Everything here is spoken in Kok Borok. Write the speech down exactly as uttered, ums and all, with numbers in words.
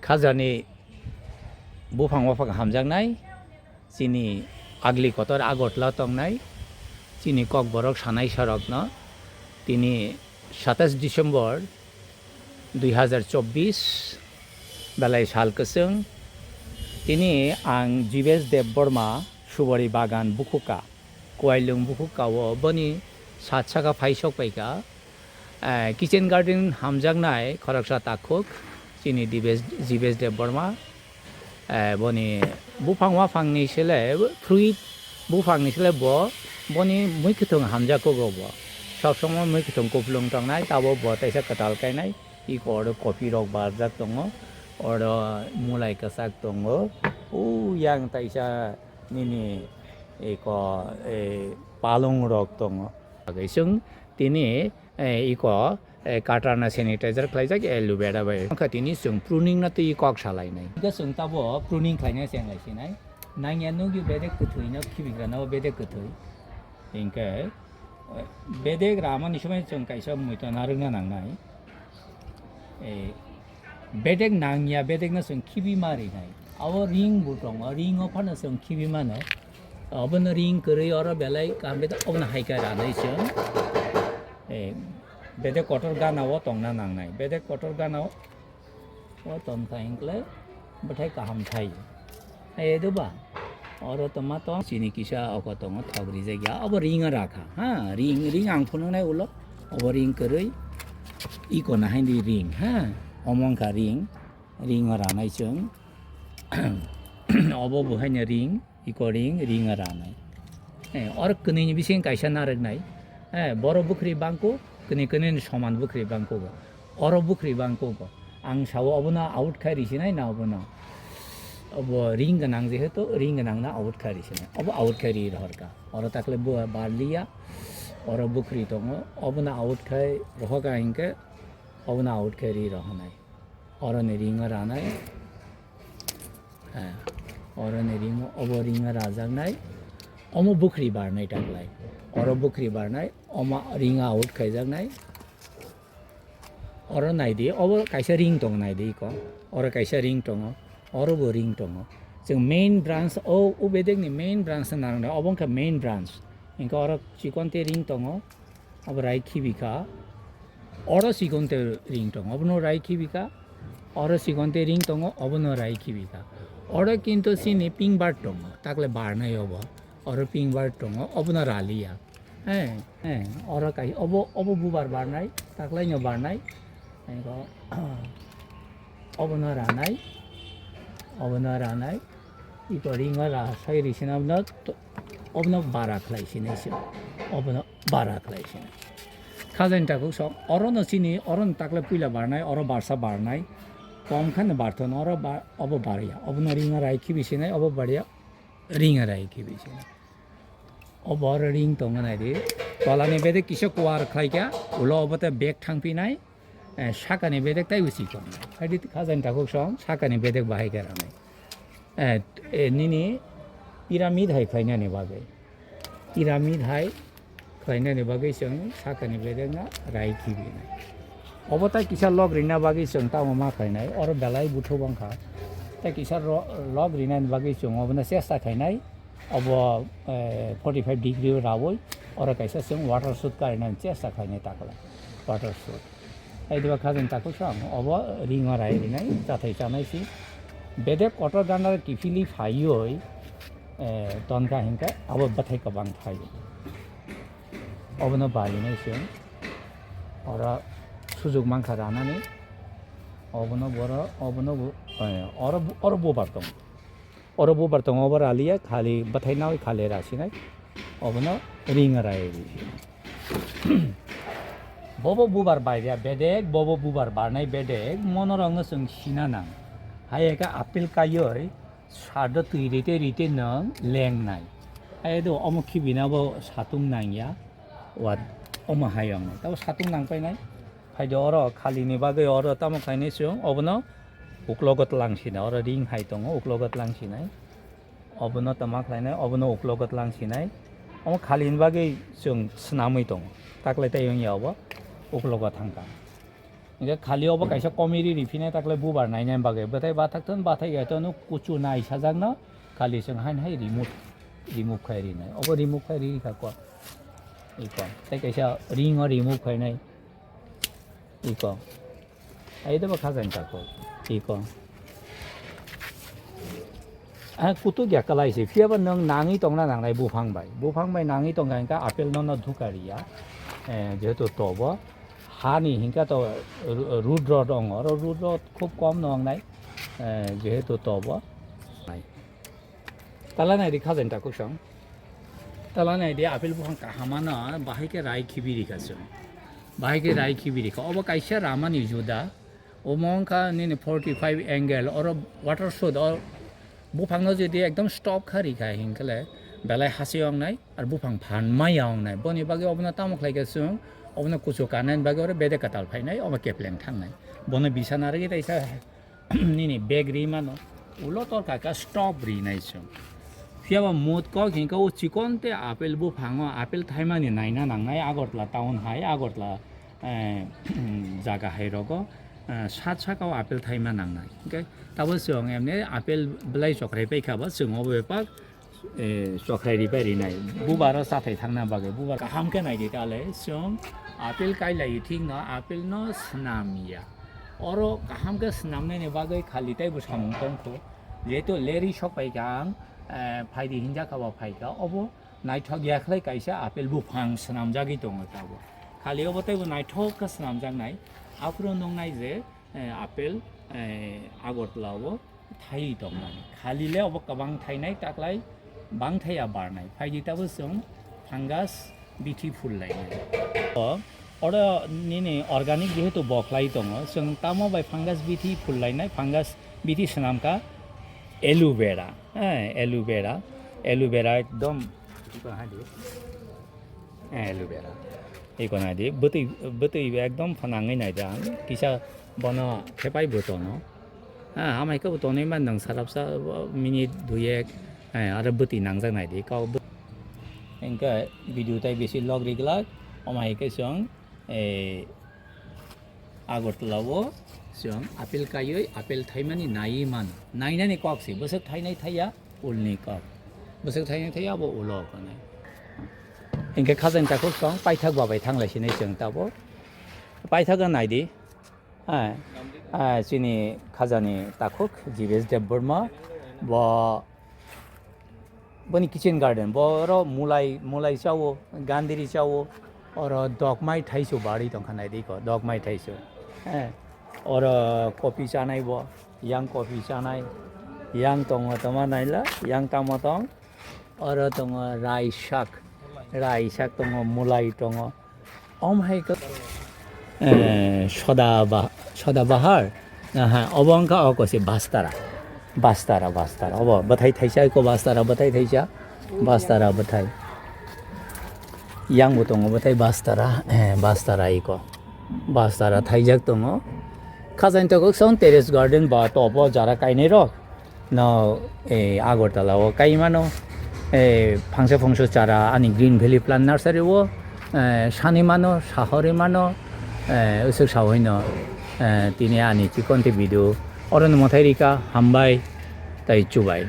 Khajani buphang waphang hamjaknai, chini agli kotor Agartala tongnai, chini kokborok sanai sorokno tini satais December dui hazar chobbish belai sal kwchwng. Tini ang Jibesh Debbarma, Subari Bagan bukhuka, Kuailung bukhuka o boni sat saka phai sok paikha. Eh, kitchen garden hamjaknai khoroksa takhuk, chini Dibesh, Jibesh Debbarma. Eh, boni buphang waphangni sele, fruit buphangni sele bo, boni mui kwthwng hamjakgo bo. Sob somoi mui kwthwng kupulung tongnai, tabo bo teisa kwtal kainai. Iko oro kopi rok barjak tongo, oro mulai kwchak tongo, o yang taisa nini iko, eh, palong rok tongo. Bagwi chwng tini, eh, iko, eh, cutter no sanitizer khlaijak, eh, aloe vera bai. Wngkha tini chwng pruning no twi kok salainai. Hwnkhe chwng tabo pruning khlaina cheng lai sinai. Nangya nukya bedek kwthwi no khibigra no bedek kwthwi. Hinkhe, eh, bedek ramani somoi chwng kaisa muitu narwkna nangnai. Eh, bedek nangya bedekno chwng khibi ma rinai. Abo ring bo tongo, ringo phano chwng khibi mano. Obono ring kwrwi oro belai kaham khe obono hai khe ranai chwng. Eh, bedek kotor gana o tongna nangnai. Bedek kotor gana o, o tongkha hinkle bwthai kaham thai. Hai edo ba? Oro tongma tong. Chini kisa oko tongo, thok rijak ya. Obo ring rakha. Ha, ring, ring ang phunuknai ulo. Obo ring kwrwi. Iko na haini ring, ha. Omo wngkha ring. Ring o ranai chwng. Obo bo haino ring, iko ring, ring o ranai. Eh, oro kwnwi ni bising kaisa narwknai. Eh, boro bukhri bangkuk, kwnwi kwnwi ni soman bukhri bangkuk. Oro bukhri bangkuk. Ang sao obono out khai risinai na obono. Obo ring gwnang jehetu, ring gwnang no out khai risinai. Obo out khai ri rohorkha. Oro takle bo barliya, oro bukhri tongo. Obono out khai rohorkha hinkhe, obono out khai ri rohonai. Oroni ringo ranai. Ha, oroni ringo, obo ringo rajaknai. Omo bukhri barnai taklai. Oro bukhri barnai, omo ringo out khaijaknai. Oro naidi, obo kaisa ring tongo naidi iko. Oro kaisa ring tongo. Oro bo ring tongo. Chwng main branch, o, o bedekni main branch no narwknai. Obo wngkha main branch. Hinkhe oro chikon tei ring tongo. Abo rai khibi kha. Oro chikon tei ring tongo. Obono rai khibi kha. Oro chikon tei ring tongo. Obono rai khibi kha. Oro kinto chini pink bird tongo. Takle barnai obo. Oro pink bird tongo. Obono raliya. He, he. Oro kai, obo, obo bubar barnai. Taklaino barnai. Ego, obono ranai. Obono ranai. Iko ringo ra sai risina obono to-, obono bara khlai sinai se. Obono bara khlai sinai. Khajani takhuk sok, oro no chini, oro no takle puila barnai, oro barsa barnai. Kom khe no barthon, oro ba-, obo barya. Obono ringo rai khibi sinai, obo barya, ringo rai khibi sinai. Obo oro ring tongo naidi. Tolani bedek kisa kuar khlaikha, ulo obo tei bag thangpinai. Eh, sakani bedek tei usi tongo. Haidi khajani takhuk song, sakani bedek bahai khe ranai. Eh, eh, nini pyramid hai khlainani bagwi. Pyramid hai khlainani bagwi chwng sakani bedekno rai khibinai. Obo tai kisa log rina bagwi chwng tamo ma khlainai, oro belai buthuk wngkha. Tai kisa ro-, log rinani bagwi chwng obono chesta khainai. Obo, eh, forty five degree o raui, oro kaisa chwng water shoot karinani chesta khlainai takla. Water shoot. Ai diba khajani takhuk song, obo ringo rai rinai, chathai chanai si. Bedek kotor gana kiphilwi phaiwi, eh, tonkha hinkhe abo bwthai kwbang phai. Obono barinai chwng. Oro sujuk mankha ranani. Obono boro, obono bo, eh, oro, oro bubar tong. Oro bubar tongo, obo raliya, khali bwthai naui khali rasinai. Obono ring rai ri. Bobo bubar bairiya bedek, bobo bubar barnai bedek, monorokno chwng sina nang. Hai eka apil kaioi, sardo twi rite rite nwng lengnai. Hai do omo khibina bo satung nangya, wat omo hai wngnai. Tabo satung nangpainai. Phaidi oro khalini bagwi oro tamo khainai chwng obono uklogo twlang sinai, oro ring hai tongo uklogo twlang sinai. Obono tamo khlainai, obono uklogo twlang sinai. Omo khalini bagwi chwng swnamwi tongo. Taklai tai wngya obo uklogo thangkha. Hingke khali obo kaisa komiri riphinai takle bubar nainai bagwi. Bwthai bathak thun bathai ya tono kuchu nai sajakno khali chwng hain hai remove, remove khai rinai. Obo remove khai ri kha ko. Iko. Tei kaisa ring o remove khainai. Iko. Ai debo khajang ka ko. Iko. Ah, kutuk ya kalai se. Phiya ba nwng nangwi tongna nangnai buphang bai. Buphang bai nangwi tongkha hingka apple no no dhuka riya. Eh, jehetu tobo. Hani hingka to ru-, root rot ong. Oro root rot khub kom no ong nai. Eh, jehetu tobo. Tala nai di khajang ta kusong. Tala nai di apple buphang kahama no bahai ke rai khibi ri kha chwng. Bahai ke rai khibi ri kha. Obo kaisa ramani juda. Omo wngkha nini forty five angle. Oro water shoot o buphang no jodi ekdom stop kha ri kha hinkhe le belai hasi ong nai ar buphang phan maya ong nai. Boni bagwi obono tamo khlai kha chwng obono kuchuk kanani bagwi oro bede kwtal phai nai omo kepleng thang nai. Bono bisa narwgwi taisa nini bag ri mano, ulo tor kaka stop ri nai chwng. Phiya ba mut kok hingka o chikon te apple buphango apple thaimani naina nangnai Agartala town hai, Agartala, eh, jaga hai rogo, eh, sat saka o apple thaima nangnai. Hingke tabo chwng emne apple belai chokrai paikha ba chwng obo bebak eh, chokrai ripai rinai. Bubar o chathai thangna bagwi, bubar kaham khe nai di tale, chwng apple kai lai thik no, apple no swnam ya. Oro kaham khe swnamnai ni bagwi khali tei bo samung tong kho. Jehetu leri sok pai kha ang, eh, phai di hinja kha ba phai kha, obo naithok ya khlai kaisa apple buphang swnam jagwi tongo tabo. Khali obo tei bo naithok khe swnam jak nai. Aphuru nung nai je, eh, apple, eh, Agartala o thai tongmani. Khali le obo kwbang thainai taklai bang thaiya barnai. Phaidi tabo chwng fungus bithi phul lainai. O, oro nini organic jehetu bo khlai tongo, chwng tamo bai fungus bithi phul lainai, fungus bithi swnam kha aloe vera, eh, aloe vera, aloe vera ekdom Eh, aloe vera. Iko nai di, bwtwi, bwtwi ekdom phanangwi nai di ang. Kisa bono thepai bo tono. Ha, hamai khe bo tonwi man nang sarapsa, minute dui ek, eh, aro bwtwi nangjak nai di. Kok bw-, hingke video tai bisi log ri glak, omo hai khe chwng, eh, Agartala o chwng apple kaiwi apple thaimani naiwi mano. Nainani kok se, bwswk thainai thaiya ulni kok. Bwswk thainai thaiya abo ulo kanai. Hinkhe khajani takhuk chwng paithak babai thanglai sinai chwng tabo. Paithak nai di. Hai. Ah, chini khajani takhuk Jibesh Debbarma bo Boni kitchen garden, bo oro mulai, mulai chao, gandiri chao, oro dokmai thaisu bari tongkha nai di ko, dokmai thaisu. Eh, oro kopi chanai bo, yang kopi chanai, yang tongo toma naila, yang tamo tong, oro tongo rai sak, rai sak tongo, mulai tongo, Om hai khe, eh, soda ba-, soda bahar. Aha, obo wngkha o kosi bastara. Bastara, bastara. Obo bwthai thaisa iko bastara, bwthai thaisa. Bastara bwthai. Yang bo tongo bwthai bastara, eh, bastara iko. Bastara thaijak tongo. Khajani tokok son terrace garden ba tobo jara kainai rok. No, eh, Agartala o kai mano, eh, phangsa phungsa chara ani Green Valley Plant Nursery o, eh, sani mano, sahori mano, eh, usuk sahoi no, eh, tini ani chikon te video oro no mwthai rika, hambai tai chubai.